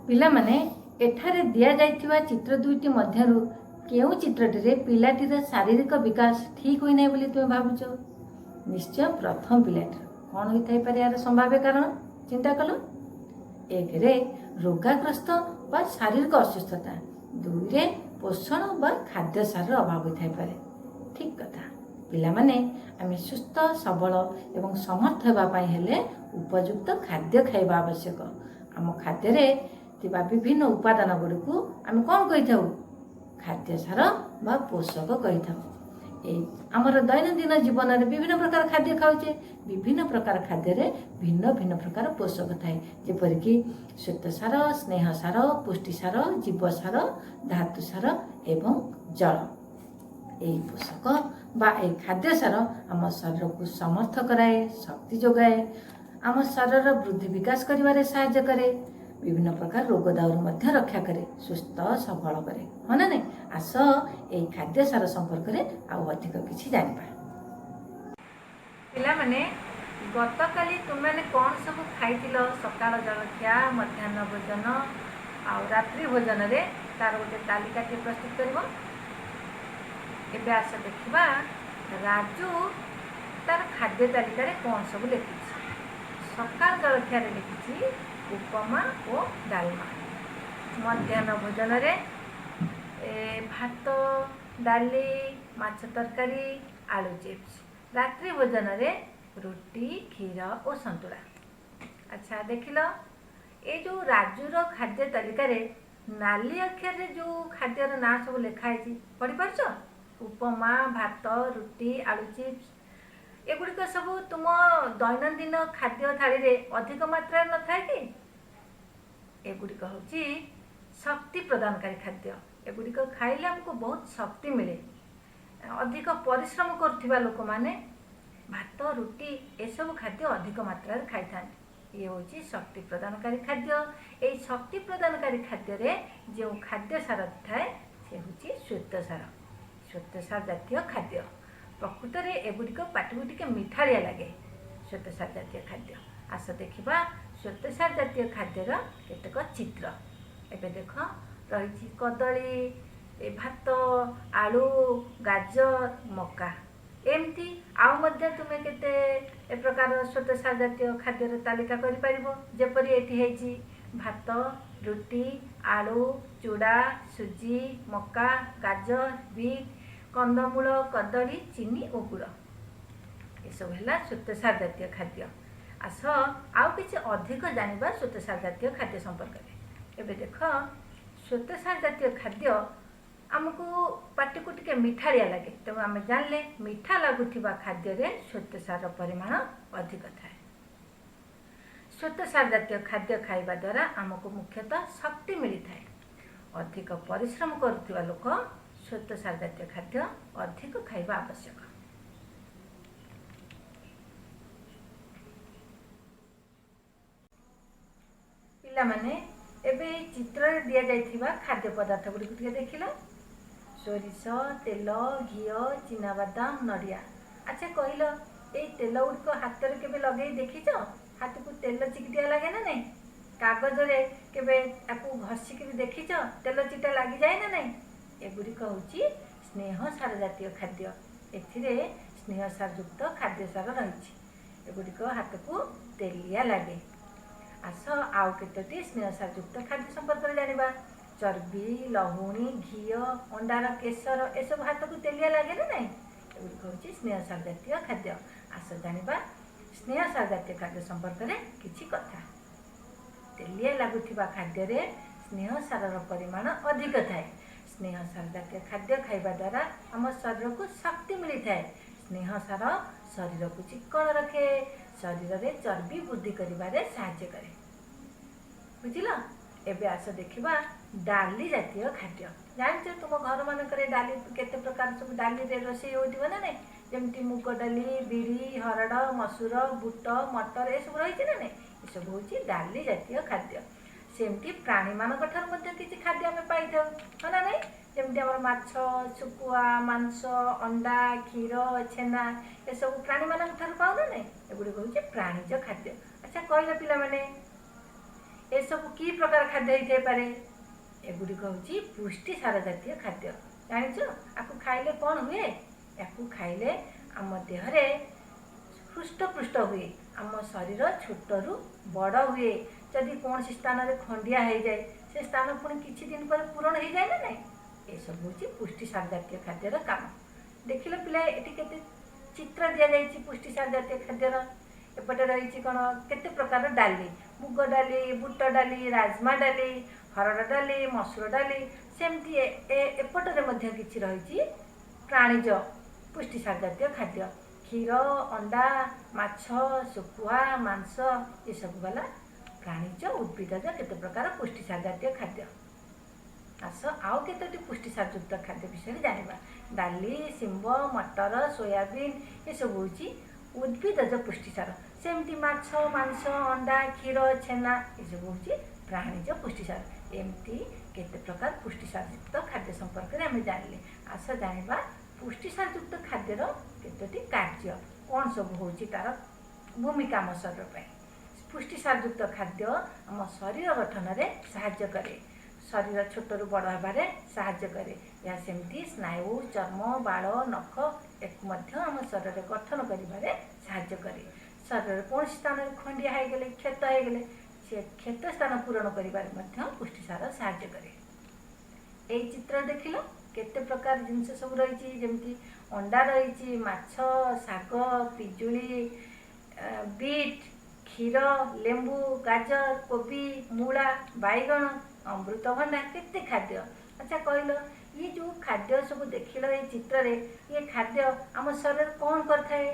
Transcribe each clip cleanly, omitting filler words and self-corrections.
ପିଲାମାନେ, ଏଠାରେ ଦିଆଯାଇଥିବା ଚିତ୍ର ଦୁଇଟି ମଧ୍ୟରୁ କେଉଁ ଚିତ୍ରଟିରେ ପିଲାଟିର ଶାରୀରିକ ବିକାଶ ଠିକ୍ ହୋଇନାହିଁ ବୋଲି ତୁମେ ଭାବୁଛ? ନିଶ୍ଚୟ ପ୍ରଥମ ପିଲାଟିର। କ'ଣ ହୋଇଥାଇପାରେ ଏହାର ସମ୍ଭାବ୍ୟ କାରଣ? ଚିନ୍ତା କଲ। ଏକରେ ରୋଗାଗ୍ରସ୍ତ ବା ଶାରୀରିକ ଅସୁସ୍ଥତା, ଦୁଇରେ ପୋଷଣ ବା ଖାଦ୍ୟ ସାରର ଅଭାବ ହୋଇଥାଇପାରେ। ଠିକ୍ କଥା। ପିଲାମାନେ, ଆମେ ସୁସ୍ଥ, ସବଳ ଏବଂ ସମର୍ଥ ହେବା ପାଇଁ ହେଲେ ଉପଯୁକ୍ତ ଖାଦ୍ୟ ଖାଇବା ଆବଶ୍ୟକ। ଆମ ଖାଦ୍ୟରେ ଥିବା ବିଭିନ୍ନ ଉପାଦାନ ଗୁଡ଼ିକୁ ଆମେ କ'ଣ କହିଥାଉ? ଖାଦ୍ୟ ସାର ବା ପୋଷକ କହିଥାଉ। ଏଇ ଆମର ଦୈନନ୍ଦିନ ଜୀବନରେ ବିଭିନ୍ନ ପ୍ରକାର ଖାଦ୍ୟ ଖାଉଛେ। ବିଭିନ୍ନ ପ୍ରକାର ଖାଦ୍ୟରେ ଭିନ୍ନ ଭିନ୍ନ ପ୍ରକାର ପୋଷକ ଥାଏ, ଯେପରିକି ଶ୍ୱେତସାର, ସ୍ନେହ ସାର, ପୁଷ୍ଟିସାର, ଜୀବସାର, ଧାତୁ ସାର ଏବଂ ଜଳ। ଏହି ପୋଷକ ବା ଏହି ଖାଦ୍ୟ ସାର ଆମ ଶରୀରକୁ ସମର୍ଥ କରାଏ, ଶକ୍ତି ଯୋଗାଏ, ଆମ ଶରୀରର ବୃଦ୍ଧି ବିକାଶ କରିବାରେ ସାହାଯ୍ୟ କରେ, ବିଭିନ୍ନ ପ୍ରକାର ରୋଗ ଦାଉରୁ ମଧ୍ୟ ରକ୍ଷା କରେ, ସୁସ୍ଥ ସବଳ କରେ। ହଁ ନା ନାଇଁ? ଆସ, ଏଇ ଖାଦ୍ୟ ସାର ସମ୍ପର୍କରେ ଆଉ ଅଧିକ କିଛି ଜାଣିବା। ପିଲାମାନେ, ଗତକାଲି ତୁମେମାନେ କ'ଣ ସବୁ ଖାଇଥିଲ? ସକାଳ ଜଳଖିଆ, ମଧ୍ୟାହ୍ନ ଭୋଜନ ଆଉ ରାତ୍ରି ଭୋଜନରେ ତାର ଗୋଟେ ତାଲିକାଟିଏ ପ୍ରସ୍ତୁତ କରିବ। ଏବେ ଆସ ଦେଖିବା, ରାଜୁ ତାର ଖାଦ୍ୟ ତାଲିକାରେ କ'ଣ ସବୁ ଲେଖିଛି। ସକାଳ ଜଳଖିଆରେ ଲେଖିଛି ଉପମା ଓ ଡାଲମା। ମଧ୍ୟାହ୍ନ ଭୋଜନରେ ଭାତ, ଡାଲି, ମାଛ ତରକାରୀ, ଆଳୁ ଚିପ୍ସ। ରାତ୍ରି ଭୋଜନରେ ରୁଟି, କ୍ଷୀର ଓ ସନ୍ତୁଳା। ଆଚ୍ଛା, ଦେଖିଲ, ଏଇ ଯେଉଁ ରାଜୁର ଖାଦ୍ୟ ତାଲିକାରେ ନାଲି ଅକ୍ଷରରେ ଯେଉଁ ଖାଦ୍ୟର ନାଁ ସବୁ ଲେଖା ହେଇଛି, ପଢ଼ିପାରୁଛ? ଉପମା, ଭାତ, ରୁଟି, ଆଳୁ ଚିପ୍ସ, ଏଗୁଡ଼ିକ ସବୁ ତୁମ ଦୈନନ୍ଦିନ ଖାଦ୍ୟ ଥାଳିରେ ଅଧିକ ମାତ୍ରାରେ ନଥାଏ କି? ଏଗୁଡ଼ିକ ହେଉଛି ଶକ୍ତି ପ୍ରଦାନକାରୀ ଖାଦ୍ୟ। ଏଗୁଡ଼ିକ ଖାଇଲେ ଆମକୁ ବହୁତ ଶକ୍ତି ମିଳେ। ଅଧିକ ପରିଶ୍ରମ କରୁଥିବା ଲୋକମାନେ ଭାତ, ରୁଟି ଏସବୁ ଖାଦ୍ୟ ଅଧିକ ମାତ୍ରାରେ ଖାଇଥାନ୍ତି। ଇଏ ହେଉଛି ଶକ୍ତି ପ୍ରଦାନକାରୀ ଖାଦ୍ୟ। ଏଇ ଶକ୍ତି ପ୍ରଦାନକାରୀ ଖାଦ୍ୟରେ ଯେଉଁ ଖାଦ୍ୟ ସାର ଥାଏ, ସେ ହେଉଛି ଶ୍ୱେତସାର, ଶ୍ୱେତସାର ଜାତୀୟ ଖାଦ୍ୟ। ପ୍ରକୃତରେ ଏଗୁଡ଼ିକ ପାଟିକୁ ଟିକେ ମିଠାଳିଆ ଲାଗେ, ଶ୍ୱେତସାର ଜାତୀୟ ଖାଦ୍ୟ। ଆସ ଦେଖିବା ଶ୍ୱେତସାର ଜାତୀୟ ଖାଦ୍ୟର କେତେକ ଚିତ୍ର। ଏବେ ଦେଖ, ରହିଛି କଦଳୀ, ଏ ଭାତ, ଆଳୁ, ଗାଜର, ମକା। ଏମିତି ଆଉ ମଧ୍ୟ ତୁମେ କେତେ ଏ ପ୍ରକାର ଶ୍ୱେତସାର ଜାତୀୟ ଖାଦ୍ୟର ତାଲିକା କରିପାରିବ। ଯେପରି ଏଠି ହେଇଛି ଭାତ, ରୁଟି, ଆଳୁ, ଚୁଡ଼ା, ସୁଜି, ମକା, ଗାଜର, ବିଟ୍, କନ୍ଦମୂଳ, କଦଳୀ, ଚିନି ଓ ଗୁଡ଼। ଏସବୁ ହେଲା ଶ୍ୱେତସାର ଜାତୀୟ ଖାଦ୍ୟ। ଆସ, ଆଉ କିଛି ଅଧିକ ଜାଣିବା ଶ୍ୱେତସାର ଜାତୀୟ ଖାଦ୍ୟ ସମ୍ପର୍କରେ। ଏବେ ଦେଖ, ଶ୍ୱେତସାର ଜାତୀୟ ଖାଦ୍ୟ ଆମକୁ ପାଟିକୁ ଟିକେ ମିଠାଳିଆ ଲାଗେ। ତେଣୁ ଆମେ ଜାଣିଲେ, ମିଠା ଲାଗୁଥିବା ଖାଦ୍ୟରେ ଶ୍ୱେତସାରର ପରିମାଣ ଅଧିକ ଥାଏ। ଶ୍ୱେତସାର ଜାତୀୟ ଖାଦ୍ୟ ଖାଇବା ଦ୍ୱାରା ଆମକୁ ମୁଖ୍ୟତଃ ଶକ୍ତି ମିଳିଥାଏ। ଅଧିକ ପରିଶ୍ରମ କରୁଥିବା ଲୋକ ଶ୍ୱେତସାର ଜାତୀୟ ଖାଦ୍ୟ ଅଧିକ ଖାଇବା ଆବଶ୍ୟକ। ପିଲାମାନେ, ଏବେ ଏଇ ଚିତ୍ରରେ ଦିଆଯାଇଥିବା ଖାଦ୍ୟ ପଦାର୍ଥ ଗୁଡ଼ିକୁ ଟିକେ ଦେଖିଲ। ସୋରିଷ ତେଲ, ଘିଅ, ଚିନାବାଦାମ, ନଡ଼ିଆ। ଆଚ୍ଛା କହିଲ, ଏଇ ତେଲ ଗୁଡ଼ିକ ହାତରେ କେବେ ଲଗେଇ ଦେଖିଛ? ହାତକୁ ତେଲ ଚିକିଟିଆ ଲାଗେ ନା ନାହିଁ? କାଗଜରେ କେବେ ତାକୁ ଘଷିକିରି ଦେଖିଛ? ତେଲ ଚିଟା ଲାଗିଯାଏ ନା ନାହିଁ? ଏଗୁଡ଼ିକ ହେଉଛି ସ୍ନେହ ସାର ଜାତୀୟ ଖାଦ୍ୟ। ଏଥିରେ ସ୍ନେହ ସାରଯୁକ୍ତ ଖାଦ୍ୟ ସାର ରହିଛି। ଏଗୁଡ଼ିକ ହାତକୁ ତେଲିଆ ଲାଗେ। ଆସ, ଆଉ କେତୋଟି ସ୍ନେହ ସାରଯୁକ୍ତ ଖାଦ୍ୟ ସମ୍ପର୍କରେ ଜାଣିବା। ଚର୍ବି, ଲହୁଣୀ, ଘିଅ, ଅଣ୍ଡାର କେଶର, ଏସବୁ ହାତକୁ ତେଲିଆ ଲାଗେ ନା ନାହିଁ? ଏଗୁଡ଼ିକ ହେଉଛି ସ୍ନେହ ସାର ଜାତୀୟ ଖାଦ୍ୟ। ଆସ ଜାଣିବା ସ୍ନେହ ସାର ଜାତୀୟ ଖାଦ୍ୟ ସମ୍ପର୍କରେ କିଛି କଥା। ତେଲିଆ ଲାଗୁଥିବା ଖାଦ୍ୟରେ ସ୍ନେହ ସାରର ପରିମାଣ ଅଧିକ ଥାଏ। ସ୍ନେହ ସାର ଜାତୀୟ ଖାଦ୍ୟ ଖାଇବା ଦ୍ୱାରା ଆମ ଶରୀରକୁ ଶକ୍ତି ମିଳିଥାଏ। ସ୍ନେହ ସାର ଶରୀରକୁ ଚିକ୍କଣ ରଖେ, ଶରୀରରେ ଚର୍ବି ବୃଦ୍ଧି କରିବାରେ ସାହାଯ୍ୟ କରେ। ବୁଝିଲ? ଏବେ ଆସ ଦେଖିବା ଡାଲି ଜାତୀୟ ଖାଦ୍ୟ। ଜାଣିଛ, ତୁମ ଘରମାନଙ୍କରେ ଡାଲି, କେତେ ପ୍ରକାର ସବୁ ଡାଲିରେ ରୋଷେଇ ହେଉଥିବ ନା ନାହିଁ? ଯେମିତି ମୁଗ ଡାଲି, ବିରି, ହରଡ଼, ମସୁର, ବୁଟ, ମଟର, ଏସବୁ ରହିଛି ନା ନାହିଁ? ଏସବୁ ହେଉଛି ଡାଲି ଜାତୀୟ ଖାଦ୍ୟ। ସେମିତି ପ୍ରାଣୀମାନଙ୍କ ଠାରୁ ମଧ୍ୟ କିଛି ଖାଦ୍ୟ ଆମେ ପାଇଥାଉ, ହଁ ନା ନାହିଁ? ଯେମିତି ଆମର ମାଛ, ଶୁଖୁଆ, ମାଂସ, ଅଣ୍ଡା, କ୍ଷୀର, ଛେନା, ଏସବୁ ପ୍ରାଣୀମାନଙ୍କ ଠାରୁ ପାଉ ନା ନାହିଁ? ଏଗୁଡ଼ିକ ହେଉଛି ପ୍ରାଣୀଜ ଖାଦ୍ୟ। ଆଚ୍ଛା କହିଲ ପିଲାମାନେ, ଏସବୁ କି ପ୍ରକାର ଖାଦ୍ୟ ହେଇଥାଇପାରେ? ଏଗୁଡ଼ିକ ହେଉଛି ପୁଷ୍ଟିସାର ଜାତୀୟ ଖାଦ୍ୟ। ଜାଣିଛ ଆକୁ ଖାଇଲେ କ'ଣ ହୁଏ? ୟାକୁ ଖାଇଲେ ଆମ ଦେହରେ ହୃଷ୍ଟପୃଷ୍ଟ ହୁଏ, ଆମ ଶରୀର ଛୋଟରୁ ବଡ଼ ହୁଏ। ଯଦି କୌଣସି ସ୍ଥାନରେ ଖଣ୍ଡିଆ ହେଇଯାଏ, ସେ ସ୍ଥାନ ପୁଣି କିଛି ଦିନ ପରେ ପୂରଣ ହେଇଯାଏ ନା ନାହିଁ? ଏସବୁ ହେଉଛି ପୁଷ୍ଟିସାର ଜାତୀୟ ଖାଦ୍ୟର କାମ। ଦେଖିଲ ପିଲା, ଏଠି କେତେ ଚିତ୍ର ଦିଆଯାଇଛି ପୁଷ୍ଟିସାର ଜାତୀୟ ଖାଦ୍ୟର। ଏପଟେ ରହିଛି କ'ଣ? କେତେ ପ୍ରକାର ଡାଲି, ମୁଗ ଡାଲି, ବୁଟ ଡାଲି, ରାଜମା ଡାଲି, ହରଡ଼ ଡାଲି, ମସୁର ଡାଲି। ସେମିତି ଏପଟରେ ମଧ୍ୟ କିଛି ରହିଛି ପ୍ରାଣିଜ ପୁଷ୍ଟିସାର ଜାତୀୟ ଖାଦ୍ୟ, କ୍ଷୀର, ଅଣ୍ଡା, ମାଛ, ଶୁଖୁଆ, ମାଂସ, ଏସବୁ ଗଲା ପ୍ରାଣିଜ, ଉଦ୍ଭିଦଜ କେତେ ପ୍ରକାର ପୁଷ୍ଟିସାର ଜାତୀୟ ଖାଦ୍ୟ। ଆସ ଆଉ କେତୋଟି ପୁଷ୍ଟିସାରଯୁକ୍ତ ଖାଦ୍ୟ ବିଷୟରେ ଜାଣିବା। ଡାଲି, ଶିମ୍ବ, ମଟର, ସୋୟାବିନ୍, ଏସବୁ ହେଉଛି ଉଦ୍ଭିଦଜ ପୁଷ୍ଟିସାର। ସେମିତି ମାଛ, ମାଂସ, ଅଣ୍ଡା, କ୍ଷୀର, ଛେନା, ଏସବୁ ହେଉଛି ପ୍ରାଣିଜ ପୁଷ୍ଟିସାର। ଏମିତି କେତେ ପ୍ରକାର ପୁଷ୍ଟିସାରଯୁକ୍ତ ଖାଦ୍ୟ ସମ୍ପର୍କରେ ଆମେ ଜାଣିଲେ। ଆସ ଜାଣିବା ପୁଷ୍ଟିସାରଯୁକ୍ତ ଖାଦ୍ୟର କେତୋଟି କାର୍ଯ୍ୟ, କ'ଣ ସବୁ ହେଉଛି ତା'ର ଭୂମିକା ଆମ ଶରୀର ପାଇଁ। ପୁଷ୍ଟିସାରଯୁକ୍ତ ଖାଦ୍ୟ ଆମ ଶରୀର ଗଠନରେ ସାହାଯ୍ୟ କରେ, ଶରୀର ଛୋଟରୁ ବଡ଼ ହେବାରେ ସାହାଯ୍ୟ କରେ। ଏହା ସେମିତି ସ୍ନାୟୁ, ଚର୍ମ, ବାଳ, ନଖ ୟାକୁ ମଧ୍ୟ ଆମ ଶରୀରରେ ଗଠନ କରିବାରେ ସାହାଯ୍ୟ କରେ। ଶରୀରରେ କୌଣସି ସ୍ଥାନରେ ଖଣ୍ଡିଆ ହେଇଗଲେ, କ୍ଷତ ହେଇଗଲେ, ସେ କ୍ଷତ ସ୍ଥାନ ପୂରଣ କରିବାରେ ମଧ୍ୟ ପୁଷ୍ଟିସାର ସାହାଯ୍ୟ କରେ। ଏଇ ଚିତ୍ର ଦେଖିଲ, କେତେ ପ୍ରକାର ଜିନିଷ ସବୁ ରହିଛି। ଯେମିତି ଅଣ୍ଡା ରହିଛି, ମାଛ, ଶାଗ, ପିଜୁଳି, ବିଟ୍, କ୍ଷୀର, ଲେମ୍ବୁ, ଗାଜର, କୋବି, ମୂଳା, ବାଇଗଣ, ଅମୃତଭଣ୍ଡା, କେତେ ଖାଦ୍ୟ। ଆଚ୍ଛା କହିଲ, ଇଏ ଯେଉଁ ଖାଦ୍ୟ ସବୁ ଦେଖିଲ ଏଇ ଚିତ୍ରରେ, ଇଏ ଖାଦ୍ୟ ଆମ ଶରୀରରେ କ'ଣ କରିଥାଏ?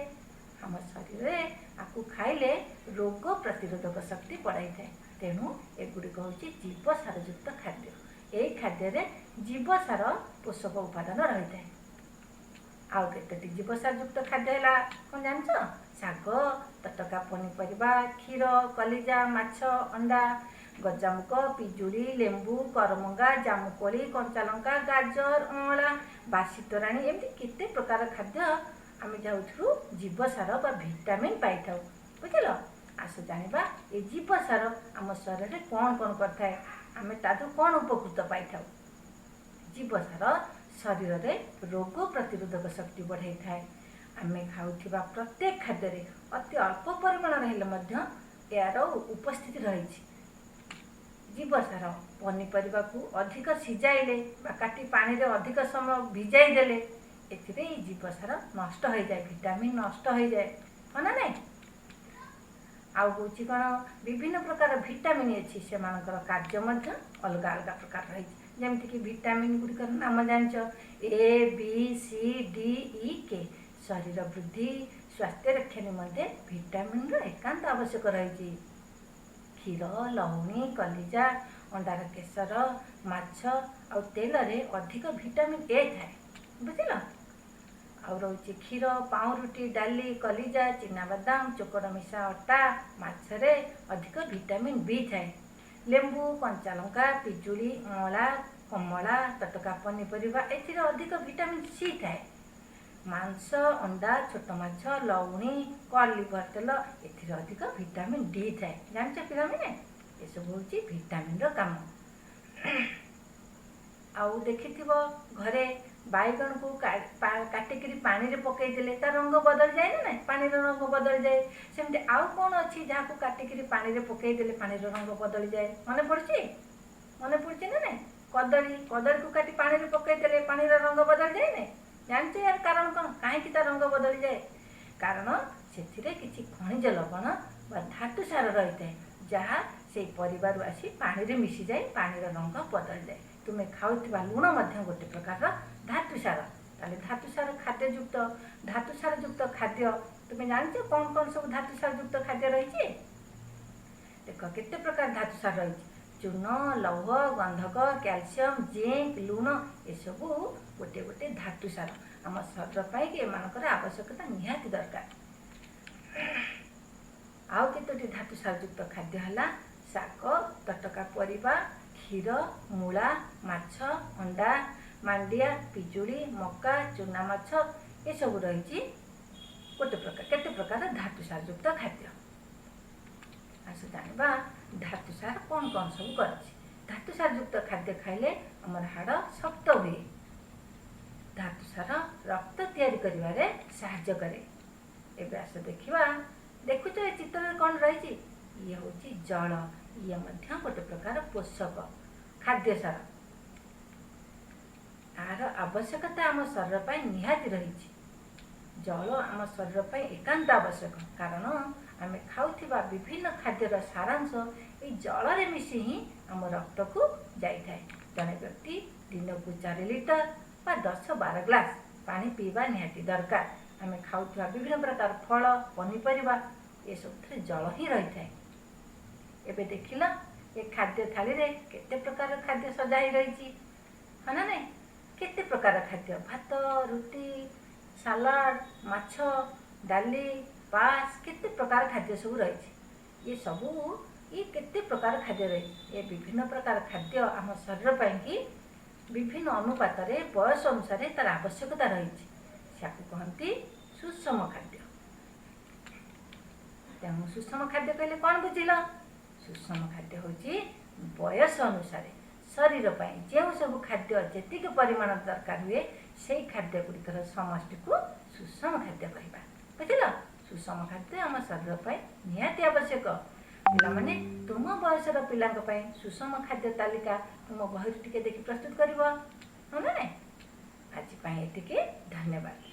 ଆମ ଶରୀରରେ ଆକୁ ଖାଇଲେ ରୋଗ ପ୍ରତିରୋଧକ ଶକ୍ତି ବଢ଼ାଇଥାଏ। ତେଣୁ ଏଗୁଡ଼ିକ ହେଉଛି ଜୀବସାରଯୁକ୍ତ ଖାଦ୍ୟ। ଏଇ ଖାଦ୍ୟରେ ଜୀବସାର ପୋଷକ ଉପାଦାନ ରହିଥାଏ। ଆଉ କେତୋଟି ଜୀବସାରଯୁକ୍ତ ଖାଦ୍ୟ ହେଲା କ'ଣ ଜାଣିଛ? ଶାଗ, ତଟକା ପନିପରିବା, କ୍ଷୀର, କଲିଜା, ମାଛ, ଅଣ୍ଡା, ଗଜାମୁଗ, ପିଜୁଳି, ଲେମ୍ବୁ, କରମଙ୍ଗା, ଜାମୁକୋଳି, କଞ୍ଚାଲଙ୍କା, ଗାଜର, ଅଁଳା, ବାସି ତୋରାଣୀ, ଏମିତି କେତେ ପ୍ରକାର ଖାଦ୍ୟ ଆମେ ଯେଉଁଥିରୁ ଜୀବସାର ବା ଭିଟାମିନ୍ ପାଇଥାଉ। ବୁଝିଲ? ଆସ ଜାଣିବା ଏ ଜୀବସାର ଆମ ଶରୀରରେ କ'ଣ କ'ଣ କରିଥାଏ, ଆମେ ତାଠୁ କ'ଣ ଉପକୃତ ପାଇଥାଉ। ଜୀବସାର ଶରୀରରେ ରୋଗ ପ୍ରତିରୋଧକ ଶକ୍ତି ବଢ଼ାଇଥାଏ। ଆମେ ଖାଉଥିବା ପ୍ରତ୍ୟେକ ଖାଦ୍ୟରେ ଅତି ଅଳ୍ପ ପରିମାଣର ହେଲେ ମଧ୍ୟ ଏହାର ଉପସ୍ଥିତି ରହିଛି। ଜୀବସାର ପନିପରିବାକୁ ଅଧିକ ସିଝାଇଲେ ବା କାଟି ପାଣିରେ ଅଧିକ ସମୟ ଭିଜାଇ ଦେଲେ ଏଥିରେ ଏଇ ଜୀବସାର ନଷ୍ଟ ହୋଇଯାଏ, ଭିଟାମିନ୍ ନଷ୍ଟ ହୋଇଯାଏ, ହଁ ନା ନାଇଁ? ଆଉ ହେଉଛି କ'ଣ, ବିଭିନ୍ନ ପ୍ରକାର ଭିଟାମିନ୍ ଅଛି, ସେମାନଙ୍କର କାର୍ଯ୍ୟ ମଧ୍ୟ ଅଲଗା ଅଲଗା ପ୍ରକାର ରହିଛି। ଯେମିତିକି ଭିଟାମିନ୍ ଗୁଡ଼ିକର ନାମ ଜାଣିଛ, A, B, C, D, E, K। ଶରୀର ବୃଦ୍ଧି, ସ୍ୱାସ୍ଥ୍ୟ ରକ୍ଷା ନିମନ୍ତେ ଭିଟାମିନ୍ର ଏକାନ୍ତ ଆବଶ୍ୟକ ରହିଛି। କ୍ଷୀର, ଲହୁଣୀ, କଲିଜା, ଅଣ୍ଡାର କେଶର, ମାଛ ଆଉ ତେଲରେ ଅଧିକ ଭିଟାମିନ୍ ଏ ଥାଏ, ବୁଝିଲ? ଆଉ ରହୁଛି କ୍ଷୀର, ପାଉଁରୁଟି, ଡାଲି, କଲିଜା, ଚିନାବାଦାମ, ଚୋକଡ଼ ମିଶା ଅଟା, ମାଛରେ ଅଧିକ ଭିଟାମିନ୍ ବି ଥାଏ। ଲେମ୍ବୁ, କଞ୍ଚାଲଙ୍କା, ପିଜୁଳି, ଅଁଳା, କମଳା, ତଟକା ପନିପରିବା, ଏଥିରେ ଅଧିକ ଭିଟାମିନ୍ ସି ଥାଏ। ମାଂସ, ଅଣ୍ଡା, ଛୋଟ ମାଛ, ଲହୁଣୀ, କଡ୍ ଲିଭର ତେଲ, ଏଥିରେ ଅଧିକ ଭିଟାମିନ୍ ଡି ଥାଏ। ଜାଣିଛ ପିଲାମାନେ, ଏସବୁ ହେଉଛି ଭିଟାମିନ୍ର କାମ। ଆଉ ଦେଖିଥିବ ଘରେ ବାଇଗଣକୁ କାଟିକିରି ପାଣିରେ ପକାଇଦେଲେ ତା ରଙ୍ଗ ବଦଳିଯାଏ ନା ନାଇଁ? ପାଣିର ରଙ୍ଗ ବଦଳିଯାଏ। ସେମିତି ଆଉ କ'ଣ ଅଛି ଯାହାକୁ କାଟିକିରି ପାଣିରେ ପକାଇଦେଲେ ପାଣିର ରଙ୍ଗ ବଦଳିଯାଏ? ମନେ ପଡ଼ୁଛି? ମନେ ପଡ଼ୁଛି ନା ନାଇଁ? କଦଳୀ। କଦଳୀକୁ କାଟି ପାଣିରେ ପକାଇଦେଲେ ପାଣିର ରଙ୍ଗ ବଦଳିଯାଏ ନାଇଁ? ଜାଣିଛ ଏହାର କାରଣ କ'ଣ? କାହିଁକି ତା ରଙ୍ଗ ବଦଳିଯାଏ? କାରଣ ସେଥିରେ କିଛି ଖଣିଜ ଲବଣ ବା ଧାତୁ ସାର ରହିଥାଏ, ଯାହା ସେଇ ପରିବାରୁ ଆସି ପାଣିରେ ମିଶିଯାଇ ପାଣିର ରଙ୍ଗ ବଦଳିଯାଏ। ତୁମେ ଖାଉଥିବା ଲୁଣ ମଧ୍ୟ ଗୋଟେ ପ୍ରକାରର ଧାତୁ ସାର। ତାହେଲେ ଧାତୁ ସାର ଖାଦ୍ୟଯୁକ୍ତ, ଧାତୁ ସାରଯୁକ୍ତ ଖାଦ୍ୟ ତୁମେ ଜାଣିଛ କ'ଣ କ'ଣ ସବୁ ଧାତୁ ସାରଯୁକ୍ତ ଖାଦ୍ୟ ରହିଛି? ଦେଖ କେତେ ପ୍ରକାର ଧାତୁ ସାର ରହିଛି। ଚୂନ, ଲୌହ, ଗନ୍ଧକ, କ୍ୟାଲସିୟମ, ଜିଙ୍କ, ଲୁଣ, ଏସବୁ ଗୋଟେ ଗୋଟେ ଧାତୁ ସାର। ଆମ ଶରୀର ପାଇଁ ଏମାନଙ୍କର ଆବଶ୍ୟକତା ନିହାତି ଦରକାର। ଆଉ କେତୋଟି ଧାତୁ ସାରଯୁକ୍ତ ଖାଦ୍ୟ ହେଲା ଶାଗ, ତଟକା ପରିବା, କ୍ଷୀର, ମୂଳା, ମାଛ, ଅଣ୍ଡା, ମାଣ୍ଡିଆ, ପିଜୁଳି, ମକା, ଚୁନା ମାଛ, ଏସବୁ ରହିଛି ଗୋଟେ ପ୍ରକାର କେତେ ପ୍ରକାର ଧାତୁ ସାରଯୁକ୍ତ ଖାଦ୍ୟ। ଆସ ଜାଣିବା ଧାତୁସାର କ'ଣ କ'ଣ ସବୁ କରିଛି। ଧାତୁସାର ଯୁକ୍ତ ଖାଦ୍ୟ ଖାଇଲେ ଆମର ହାଡ଼ ଶକ୍ତ ହୁଏ। ଧାତୁସାର ରକ୍ତ ତିଆରି କରିବାରେ ସାହାଯ୍ୟ କରେ। ଏବେ ଆସ ଦେଖିବା। ଦେଖୁଛ, ଏ ଚିତ୍ରରେ କ'ଣ ରହିଛି? ଇଏ ହେଉଛି ଜଳ। ଇଏ ମଧ୍ୟ ଗୋଟେ ପ୍ରକାର ପୋଷକ ଖାଦ୍ୟ ସାର। ଏହାର ଆବଶ୍ୟକତା ଆମ ଶରୀର ପାଇଁ ନିହାତି ରହିଛି। ଜଳ ଆମ ଶରୀର ପାଇଁ ଏକାନ୍ତ ଆବଶ୍ୟକ, କାରଣ ଆମେ ଖାଉଥିବା ବିଭିନ୍ନ ଖାଦ୍ୟର ସାରାଂଶ ଏଇ ଜଳରେ ମିଶି ହିଁ ଆମ ରକ୍ତକୁ ଯାଇଥାଏ। ଜଣେ ବ୍ୟକ୍ତି ଦିନକୁ 4 ଲିଟର ବା 10-12 ଗ୍ଲାସ୍ ପାଣି ପିଇବା ନିହାତି ଦରକାର। ଆମେ ଖାଉଥିବା ବିଭିନ୍ନ ପ୍ରକାର ଫଳ, ପନିପରିବା, ଏସବୁଥିରେ ଜଳ ହିଁ ରହିଥାଏ। ଏବେ ଦେଖିଲ, ଏ ଖାଦ୍ୟ ଥାଳିରେ କେତେ ପ୍ରକାର ଖାଦ୍ୟ ସଜା ହେଇ ରହିଛି, ହଁ ନା ନାଇଁ? କେତେ ପ୍ରକାର ଖାଦ୍ୟ! ଭାତ, ରୁଟି, ସାଲାଡ଼, ମାଛ, ଡାଲି, ପାସ୍, କେତେ ପ୍ରକାର ଖାଦ୍ୟ ସବୁ ରହିଛି। ଏ ସବୁ ଇଏ କେତେ ପ୍ରକାର ଖାଦ୍ୟ ରହିଛି। ଏ ବିଭିନ୍ନ ପ୍ରକାର ଖାଦ୍ୟ ଆମ ଶରୀର ପାଇଁକି ବିଭିନ୍ନ ଅନୁପାତରେ, ବୟସ ଅନୁସାରେ ତାର ଆବଶ୍ୟକତା ରହିଛି। ତାକୁ କହନ୍ତି ସୁଷମ ଖାଦ୍ୟ। ତେଣୁ ସୁଷମ ଖାଦ୍ୟ କହିଲେ କ'ଣ ବୁଝିଲ? ସୁଷମ ଖାଦ୍ୟ ହେଉଛି ବୟସ ଅନୁସାରେ ଶରୀର ପାଇଁ ଯେଉଁ ସବୁ ଖାଦ୍ୟ ଯେତିକି ପରିମାଣ ଦରକାର ହୁଏ, ସେଇ ଖାଦ୍ୟ ଗୁଡ଼ିକର ସମଷ୍ଟିକୁ ସୁଷମ ଖାଦ୍ୟ କହିବା। ବୁଝିଲ? ସୁଷମ ଖାଦ୍ୟ ଆମ ଶରୀର ପାଇଁ ନିହାତି ଆବଶ୍ୟକ। ପିଲାମାନେ, ତୁମ ବୟସର ପିଲାଙ୍କ ପାଇଁ ସୁଷମ ଖାଦ୍ୟ ତାଲିକା ତୁମ ବହିରୁ ଟିକେ ଦେଖି ପ୍ରସ୍ତୁତ କରିବ, ହଁ ନା ନାଇଁ? ଆଜି ପାଇଁ ଏତିକି। ଧନ୍ୟବାଦ।